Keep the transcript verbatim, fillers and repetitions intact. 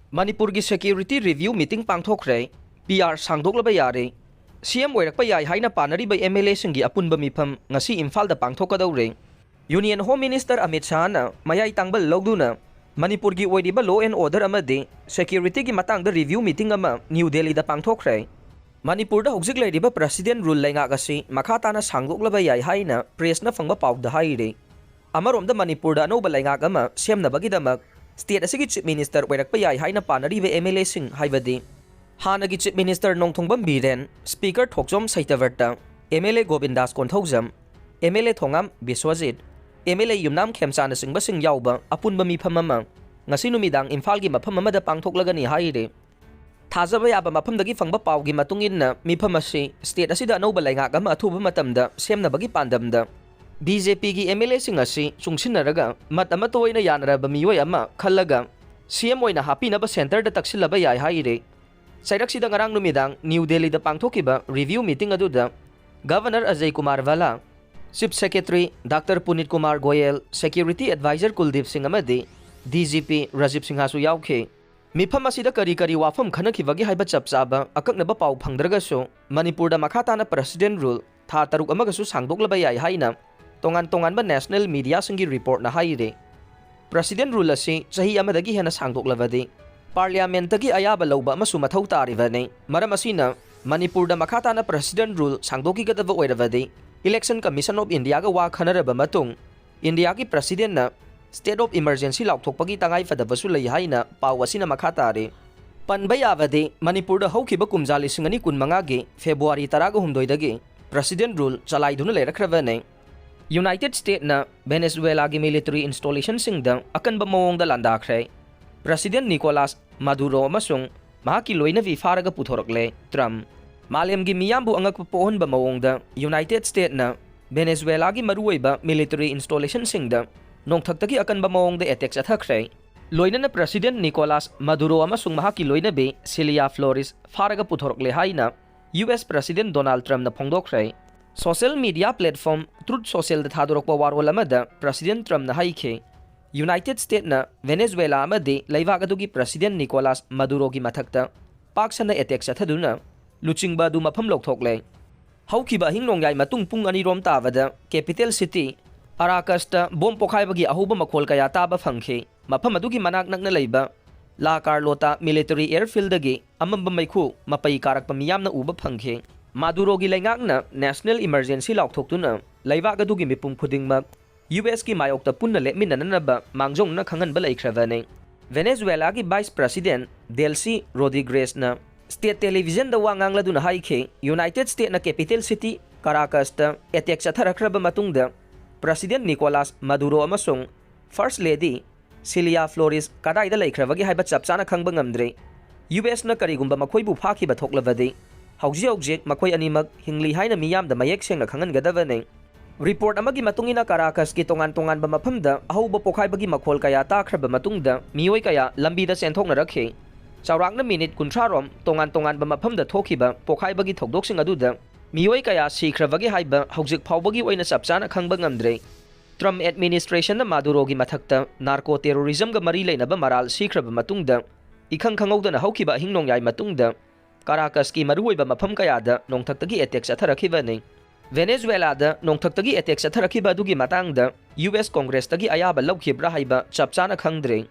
ꯃꯅꯤꯄꯨꯔꯒꯤ security review meeting ꯄꯥꯡꯊꯣꯛꯈ꯭ꯔꯦ꯫ P R ꯁꯥꯡꯗꯣꯛꯂꯕ ꯌꯥꯔꯦ꯫ ꯁꯤ ꯑꯦꯝ ꯑꯣꯏꯔꯛꯄ ꯌꯥꯏ ꯍꯥꯏꯅ ꯄꯥꯅꯔꯤꯕ ꯑꯦꯝ ꯑꯦꯜ ꯑꯦꯁꯤꯡꯒꯤ ꯑꯄꯨꯟꯕ ꯃꯤꯐꯝ ꯉꯁꯤ ꯏꯝꯐꯥꯜꯗ ꯄꯥꯡꯊꯣꯛꯀꯗꯧꯔꯦ꯫ Union Home Minister ꯑꯃꯤꯠ ꯁꯥꯍꯅ ꯃꯌꯥꯏ ꯇꯥꯡꯕꯜ ꯂꯧꯗꯨꯅ ꯃꯅꯤꯄꯨꯔꯒꯤ ꯑꯣꯏꯔꯤꯕ law and order ꯑꯃꯗꯤ securityꯒꯤ ꯃꯇꯥꯡꯗ review meeting ꯑꯃ ꯅ꯭ꯌꯨ ꯗꯦꯜꯂꯤꯗ ꯄꯥꯡꯊꯣꯛꯈ꯭ꯔꯦ꯫ ꯃꯅꯤꯄꯨꯔꯗ ꯍꯧꯖꯤꯛ ꯂꯩꯔꯤꯕ President Rule ꯂꯩꯉꯥꯛ ꯑꯁꯤ ꯃꯈꯥ ꯇꯥꯅ ꯁꯥꯡꯗꯣꯛꯂꯕ ꯌꯥꯏ ꯍꯥꯏꯅ pressꯅ ꯐꯪꯕ ꯄꯥꯎꯗ ꯍꯥꯏꯔꯤ꯫ ꯑꯃꯔꯣꯝꯗ ꯃꯅꯤꯄꯨꯔꯗ ꯑꯅꯧꯕ ꯂꯩꯉꯥꯛ ꯑꯃ ꯁꯦꯝꯅꯕꯒꯤꯗꯃꯛ state ꯑꯁꯤꯒꯤ Chief Minister ꯑꯣꯏꯔꯛꯄ ꯌꯥꯏ ꯍꯥꯏꯅ ꯄꯥꯅꯔꯤꯕ ꯑꯦꯝ ꯑꯦꯜ ꯑꯦꯁꯤꯡ ꯍꯥꯏꯕꯗꯤ ꯍꯥꯟꯅꯒꯤ Chief Minister Nongthombam Biren, Speaker Thokchom Satyabrata, M L A Govindas Konthoujam, M L A Thongam Biswajit, M L A Yumnam ꯈꯦꯝꯆꯥꯅꯆꯤꯡꯕꯁꯤꯡ ꯌꯥꯎꯕ ꯑꯄꯨꯟꯕ ꯃꯤꯐꯝ ꯑꯃ ꯉꯁꯤ ꯅꯨꯃꯤꯗꯥꯡ ꯏꯝꯐꯥꯜꯒꯤ ꯃꯐꯝ ꯑꯃꯗ ꯄꯥꯡꯊꯣꯛꯂꯒꯅꯤ ꯍꯥꯏꯔꯤ꯫ ꯊꯥꯖꯕ ꯌꯥꯕ ꯃꯐꯝꯗꯒꯤ ꯐꯪꯕ ꯄꯥꯎꯒꯤ ꯃꯇꯨꯡ ꯏꯟꯅ ꯃꯤꯐꯝ ꯑꯁꯤ state ꯑꯁꯤꯗ ꯑꯅꯧꯕ ꯂꯩꯉꯥꯛ ꯑꯃ ꯑꯊꯨꯕ ꯃꯇꯝꯗ ꯁꯦꯝꯅꯕꯒꯤ ꯄꯥꯟꯗꯝꯗ ꯕꯤ ꯖꯦ ꯄꯤꯒꯤ ꯑꯦꯝ ꯑꯦꯜ ꯑꯦꯁꯤꯡ ꯑꯁꯤ ꯆꯨꯡꯁꯤꯟꯅꯔꯒ ꯃꯠ ꯑꯃꯠꯇ ꯑꯣꯏꯅ ꯌꯥꯅꯔꯕ ꯃꯤꯑꯣꯏ ꯑꯃ ꯈꯜꯂꯒ ꯁꯤ ꯑꯦꯝ ꯑꯣꯏꯅ ꯍꯥꯞꯄꯤꯅꯕ centreꯗ ꯇꯛꯁꯤꯜꯂꯕ ꯌꯥꯏ ꯍꯥꯏꯔꯤ꯫ ꯆꯩꯔꯛꯁꯤꯗ ꯉꯔꯥꯡ ꯅꯨꯃꯤꯗꯥꯡ ꯅ꯭ꯌꯨ ꯗꯦꯜꯂꯤꯗ ꯄꯥꯡꯊꯣꯛꯈꯤꯕ review meeting ꯑꯗꯨꯗ Governor Ajay Kumar Bhalla, Chief Secretary doctor Puneet Kumar Goel, Security Advisor Kuldeep Singh ꯑꯃꯗꯤ ꯗꯤ ꯖꯤ ꯄꯤ ꯔꯥꯖꯤꯕ ꯁꯤꯡꯍꯁꯨ ꯌꯥꯎꯈꯤ꯫ ꯃꯤꯐꯝ ꯑꯁꯤꯗ ꯀꯔꯤ ꯀꯔꯤ ꯋꯥꯐꯝ ꯈꯟꯅꯈꯤꯕꯒꯦ ꯍꯥꯏꯕ ꯆꯞ ꯆꯥꯕ ꯑꯀꯛꯅꯕ ꯄꯥꯎ ꯐꯪꯗ꯭ꯔꯒꯁꯨ, ꯃꯅꯤꯄꯨꯔꯗ ꯃꯈꯥ ꯇꯥꯅ President Rule ꯊꯥ ꯇꯔꯨꯛ ꯑꯃꯒꯁꯨ ꯁꯥꯡꯗꯣꯛꯂꯕ ꯌꯥꯏ ꯍꯥꯏꯅ ꯇꯣꯉꯥꯟ ꯇꯣꯉꯥꯟꯕ national mediaꯁꯤꯡꯒꯤ reportꯅ ꯍꯥꯏꯔꯤ꯫ President Rule ꯑꯁꯤ ꯆꯍꯤ ꯑꯃꯗꯒꯤ ꯍꯦꯟꯅ ꯁꯥꯡꯗꯣꯛꯂꯕꯗꯤ Parliamentꯇꯒꯤ ꯑꯌꯥꯕ ꯂꯧꯕ ꯑꯃꯁꯨ ꯃꯊꯧ ꯇꯥꯔꯤꯕꯅꯤ꯫ ꯃꯔꯝ ꯑꯁꯤꯅ, ꯃꯅꯤꯄꯨꯔꯗ ꯃꯈꯥ ꯇꯥꯅ President Rule ꯁꯥꯡꯗꯣꯛꯈꯤꯒꯗꯕ ꯑꯣꯏꯔꯕꯗꯤ, Election Commission of Indiaꯒ ꯋꯥ ꯈꯟꯅꯔꯕ ꯃꯇꯨꯡ, ꯏꯟꯗꯤꯌꯥꯒꯤ Presidentꯅ State of Emergency ꯂꯥꯎꯊꯣꯛꯄꯒꯤ ꯇꯉꯥꯏꯐꯗꯕꯁꯨ ꯂꯩ ꯍꯥꯏꯅ ꯄꯥꯎ ꯑꯁꯤꯅ ꯃꯈꯥ ꯇꯥꯔꯤ꯫ ꯄꯟꯕ ꯌꯥꯕꯗꯤ, ꯃꯅꯤꯄꯨꯔꯗ ꯍꯧꯈꯤꯕ ꯀꯨꯝꯖꯥ ꯂꯤꯁꯤꯡ ꯑꯅꯤ ꯀꯨꯟꯃꯉꯥꯒꯤ February ꯇꯔꯥꯒ ꯍꯨꯝꯗꯣꯏꯗꯒꯤ President Rule ꯆꯂꯥꯏꯗꯨꯅ ꯂꯩꯔꯛꯈ꯭ꯔꯕꯅꯤ꯫ United Statesꯅ Venezuelaꯒꯤ military installationꯁꯤꯡꯗ ꯑꯀꯟꯕ ꯃꯑꯣꯡꯗ ꯂꯥꯟꯗꯥꯈ꯭ꯔꯦ꯫ President Nicolas Maduro ꯑꯃꯁꯨꯡ ꯃꯍꯥꯛꯀꯤ ꯂꯣꯏꯅꯕꯤ ꯐꯥꯔꯒ ꯄꯨꯊꯣꯔꯛꯂꯦ꯫ Trump꯫ ꯃꯥꯂꯦꯝꯒꯤ ꯃꯤꯌꯥꯝꯕꯨ ꯑꯉꯛꯄ ꯄꯣꯛꯍꯟꯕ ꯃꯑꯣꯡꯗ United Statesꯅ Venezuelaꯒꯤ ꯃꯔꯨꯑꯣꯏꯕ military installationꯁꯤꯡꯗ ꯅꯣꯡꯊꯛꯇꯒꯤ ꯑꯀꯟꯕ ꯃꯑꯣꯡꯗ attack ꯆꯠꯊꯈ꯭ꯔꯦ꯫ ꯂꯣꯏꯅꯅ President Nicolas Maduro ꯑꯃꯁꯨꯡ ꯃꯍꯥꯛꯀꯤ ꯂꯣꯏꯅꯕꯤ Cilia Flores ꯐꯥꯔꯒ ꯄꯨꯊꯣꯔꯛꯂꯦ ꯍꯥꯏꯅ U S President Donald Trumpꯅ ꯐꯣꯡꯗꯣꯛꯈ꯭ꯔꯦ꯫ Social media platform Truth Socialꯗ ꯊꯥꯗꯣꯔꯛꯄ ꯋꯥꯔꯣꯜ ꯑꯃꯗ President Trumpꯅ ꯍꯥꯏꯈꯤ, United States ꯅ Venezuela ꯑꯃꯗꯤ ꯂꯩꯕꯥꯛ ꯑꯗꯨꯒꯤ President Nicolas Maduro ꯒꯤ ꯃꯊꯛꯇ ꯄꯥꯛ ꯁꯟꯅ attack ꯆꯠꯊꯗꯨꯅ ꯂꯨꯆꯤꯡꯕ ꯑꯗꯨ ꯃꯐꯝ ꯂꯧꯊꯣꯛꯂꯦ꯫ ꯍꯧꯈꯤꯕ ꯑꯍꯤꯡ ꯅꯣꯡꯌꯥꯏ ꯃꯇꯨꯡ ꯄꯨꯡ ꯑꯅꯤ ꯔꯣꯝ ꯇꯥꯕꯗ capital city Caracas ꯇ bomb ꯄꯣꯈꯥꯏꯕꯒꯤ ꯑꯍꯧꯕ ꯃꯈꯣꯜ ꯀꯌꯥ ꯇꯥꯕ ꯐꯪꯈꯤ꯫ ꯃꯐꯝ ꯑꯗꯨꯒꯤ ꯃꯅꯥꯛ ꯅꯛꯅ ꯂꯩꯕ La Carlota Military Airfield ꯗꯒꯤ ꯑꯃꯝꯕ ꯃꯩꯈꯨ ꯃꯄꯩ ꯀꯥꯔꯛꯄ ꯃꯤꯌꯥꯝꯅ ꯎꯕ ꯐꯪꯈꯤ꯫ Maduro ꯒꯤ ꯂꯩꯉꯥꯛꯅ National Emergency ꯂꯥꯎꯊꯣꯛꯇꯨꯅ ꯂꯩꯕꯥꯛ ꯑꯗꯨꯒꯤ ꯃꯤꯄꯨꯝ ꯈꯨꯗꯤꯡꯃꯛ U S ꯀꯤ ꯃꯥꯌꯣꯛꯇ ꯄꯨꯟꯅ ꯂꯦꯞꯃꯤꯟꯅꯅꯕ ꯃꯥꯡꯖꯧꯅꯅ ꯈꯪꯍꯟꯕ ꯂꯩꯈ꯭ꯔꯕꯅꯤ꯫ Venezuela ꯒꯤ Vice President Delcy Rodriguez ꯅ state television ꯗ ꯋꯥ ꯉꯥꯡꯂꯗꯨꯅ ꯍꯥꯏꯈꯤ, United States ꯅ capital city Caracas ꯇ attack ꯆꯠꯊꯔꯛꯈ꯭ꯔꯕ ꯃꯇꯨꯡꯗ President Nicolas Maduro ꯑꯃꯁꯨꯡ First Lady Cilia Flores ꯀꯗꯥꯏꯗ ꯂꯩꯈ꯭ꯔꯕꯒꯦ ꯍꯥꯏꯕ ꯆꯞ ꯆꯥꯅ ꯈꯪꯕ ꯉꯝꯗ꯭ꯔꯤ꯫ U S ꯅ ꯀꯔꯤꯒꯨꯝꯕ ꯃꯈꯣꯏꯕꯨ ꯐꯥꯈꯤꯕ ꯊꯣꯛꯂꯕꯗꯤ, ꯍꯧꯖꯤꯛ ꯍꯧꯖꯤꯛ ꯃꯈꯣꯏ ꯑꯅꯤꯃꯛ ꯍꯤꯡꯂꯤ ꯍꯥꯏꯅ ꯃꯤꯌꯥꯝꯗ ꯃꯌꯦꯛ ꯁꯦꯡꯅ ꯈꯪꯍꯟꯒꯗꯕꯅꯤ꯫ Report ꯑꯃꯒꯤ ꯃꯇꯨꯡ ꯏꯟꯅ, Caracas ꯀꯤ ꯇꯣꯉꯥꯟ ꯇꯣꯉꯥꯟꯕ ꯃꯐꯝꯗ ꯑꯍꯧꯕ ꯄꯣꯈꯥꯏꯕꯒꯤ ꯃꯈꯣꯜ ꯀꯌꯥ ꯇꯥꯈ꯭ꯔꯕ ꯃꯇꯨꯡꯗ, ꯃꯤꯑꯣꯏ ꯀꯌꯥ ꯂꯝꯕꯤꯗ ꯆꯦꯟꯊꯣꯛꯅꯔꯛꯈꯤ꯫ ꯆꯥꯎꯔꯥꯛꯅ minute ꯀꯨꯟꯊ꯭ꯔꯥ ꯔꯣꯝ ꯇꯣꯉꯥꯟ ꯇꯣꯉꯥꯟꯕ ꯃꯐꯝꯗ ꯊꯣꯛꯈꯤꯕ ꯄꯣꯈꯥꯏꯕꯒꯤ ꯊꯧꯗꯣꯛꯁꯤꯡ ꯑꯗꯨꯗ ꯃꯤꯑꯣꯏ ꯀꯌꯥ ꯁꯤꯈ꯭ꯔꯕꯒꯦ ꯍꯥꯏꯕ ꯍꯧꯖꯤꯛ ꯐꯥꯎꯕꯒꯤ ꯑꯣꯏꯅ ꯆꯞ ꯆꯥꯅ ꯈꯪꯕ ꯉꯝꯗ꯭ꯔꯦ꯫ Trump administration ꯅ Maduro ꯒꯤ ꯃꯊꯛꯇ narco terrorism ꯒ ꯃꯔꯤ ꯂꯩꯅꯕ ꯃꯔꯥꯜ ꯁꯤꯈ꯭ꯔꯕ ꯃꯇꯨꯡꯗ, ꯏꯈꯪ ꯈꯪꯍꯧꯗꯅ ꯍꯧꯈꯤꯕ ꯑꯍꯤꯡ ꯅꯣꯡꯌꯥꯏ ꯃꯇꯨꯡꯗ, Caracas ꯀꯤ ꯃꯔꯨꯑꯣꯏꯕ ꯃꯐꯝ ꯀꯌꯥꯗ ꯅꯣꯡꯊꯛꯇꯒꯤ attack ꯆꯠꯊꯔꯛꯈꯤꯕꯅꯤ꯫ Venezuela ꯗ ꯅꯣꯡꯊꯛꯇꯒꯤ attack ꯆꯠꯊꯔꯛꯈꯤꯕ ꯑꯗꯨꯒꯤ ꯃꯇꯥꯡꯗ U S Congress ꯇꯒꯤ ꯑꯌꯥꯕ ꯂꯧꯈꯤꯕ꯭ꯔꯥ ꯍꯥꯏꯕ ꯆꯞ ꯆꯥꯅ ꯈꯪꯗ꯭ꯔꯦ꯫